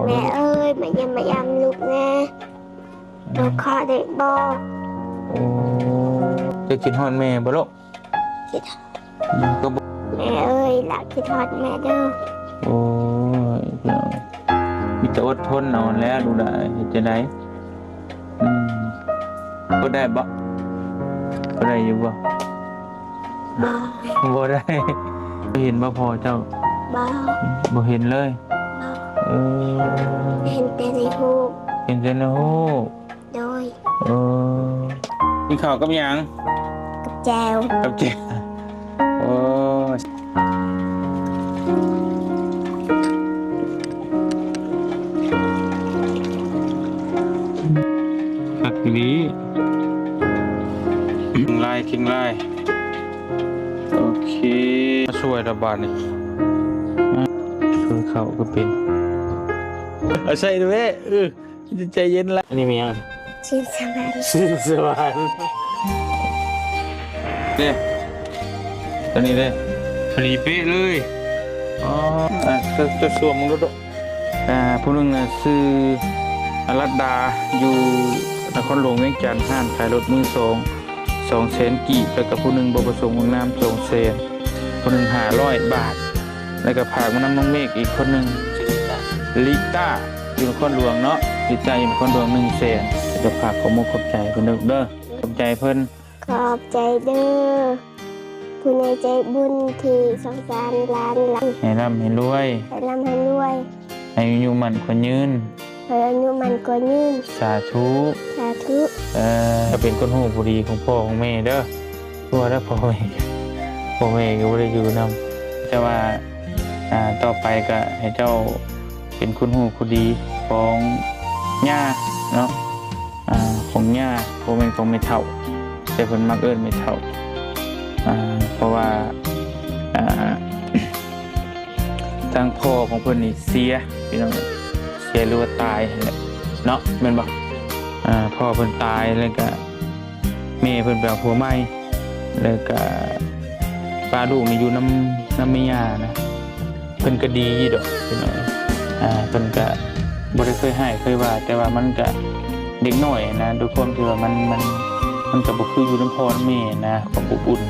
ແມ່ເອີຍ ມາຢ້ຽມມາຢາມລູກແດ່ ລູກຂໍໄດ້ບໍ່? ໂອ້ ເຈົ້າຄິດຮອດແມ່ບໍ່ລູກ? ຄິດ ອືມ ກໍບໍ່ ແມ່ເອີຍ ລະຄິດຮອດແມ່ເດີ້. ໂອ້ຍ ພີ່ນ້ອງ ມີແຕ່ອົດທົນເອົາແຫຼະລູກຫຼານ ເຮັດຈັ່ງໃດ? ອືມ ບໍ່ໄດ້ບໍ່? ບໍ່ໄດ້ຢູ່ບໍ່? ບໍ່ ບໍ່ໄດ້. ເຫັນບໍ່ພໍ່ເຈົ້າ? ບໍ່ ບໍ່ເຫັນເລີຍ. ບໍ່ ເອີ ເຫັນແຕ່ໃນຮູບ ເຫັນແຕ່ໃນຮູບ. ໂດຍ ເອີ ກິນເຂົ້າກັບຫຍັງ? ກັບແຈ່ວ ກັບແຈ່ວ. ໂອ້ຍ ຄັກອີ່ຫຼີ ເກັ່ງຫຼາຍ ເກັ່ງຫຼາຍ. ໂອເຄ ມາຊ່ວຍລະບາດນີ້ ຊ່ວຍເຂົ້າກໍເປັນ. ເອົາໃສ່ເດີ້ເວີຍ ເອີ. ໃຈເຢັນລະ. ອັນນີ້ແມ່ນຫຍັງ? ຊິນສະຫວັນ ຊິນສະຫວັນ. ເດ້ ຕົວນີ້ເດ້ ພໍດີເປະເລີຍ. ອໍ ອ່າ ເຈົ້າ ເຈົ້າສວມເບິ່ງດູ. ອ່າ ຜູ້ໜຶ່ງນະຊື່ອາລັດດາ ຢູ່ນະຄອນຫຼວງວຽງຈັນ ຮ້ານຂາຍລົດມືສອງ ສອງແສນກີບ ແລ້ວກໍຜູ້ໜຶ່ງບໍ່ປະສົງອອກນາມ ສອງແສນ ຜູ້ໜຶ່ງຫ້າຮ້ອຍບາດ. ແລ້ວກໍຝາກມານຳນ້ອງເມກອີກຄົນໜຶ່ງ ລິຕ້າ ຢູ່ນະຄອນຫຼວງເນາະ ລິຕ້າຢູ່ນະຄອນຫຼວງ ໜຶ່ງແສນ ກໍຝາກຂອບມຸກຂອບໃຈເພິ່ນເດີ້ ຂອບໃຈເພິ່ນ. ຂອບໃຈເດີ້ ຜູ້ໃຫຍ່ໃຈບຸນທີ່ສົງສານຫຼານ ໃຫ້ລ່ຳໃຫ້ລວຍ ໃຫ້ລ່ຳໃຫ້ລວຍ ໃຫ້ອາຍຸໝັ້ນຂວັນຍືນ ໃຫ້ອາຍຸໝັ້ນຂວັນຍືນ ສາທຸ ສາທຸ. ເອີ ເປັນຄົນຮູ້ຜູ້ດີຂອງພໍ່ຂອງແມ່ເດີ້. ຄືວ່າແລ້ວພໍ່ແມ່ ພໍ່ແມ່ກໍບໍ່ໄດ້ຢູ່ນຳ ແຕ່ວ່າ ອ່າ ຕໍ່ໄປກໍໃຫ້ເຈົ້າເປັນຄົນຮູ້ຄົນດີຂອງຍ່າເນາະ ອ່າ ຂອງຍ່າ ບໍ່ແມ່ນຂອງແມ່ເຖົ້າ ແຕ່ເພິ່ນມັກເອີ້ນແມ່ເຖົ້າ ອ່າ ເພາະວ່າ ອ່າ ທາງພໍ່ຂອງເພິ່ນນີ້ເສຍ ພີ່ນ້ອງ ເສຍ ຫຼືວ່າຕາຍຫັ້ນແຫຼະເນາະ ແມ່ນບໍ່? ອ່າ ພໍ່ເພິ່ນຕາຍ ແລ້ວກະແມ່ເພິ່ນໄປເອົາຜົວໃໝ່ ແລ້ວກະປະລູກນີ້ຢູ່ນຳ ນຳແມ່ຍ່ານະ. ເພິ່ນກະດີຢູ່ດອກ ພີ່ນ້ອງ ອ່າ ເພິ່ນກະບໍ່ໄດ້ເຄີຍຮ້າຍເຄີຍວ່າ ແຕ່ວ່າມັນກະເດັກນ້ອຍນະ ດ້ວຍຄວາມທີ່ວ່າມັນ ມັນ ມັນກະບໍ່ຄືຢູ່ນຳພໍ່ນຳແມ່ນະ ຄວາມອົບອຸ່ນ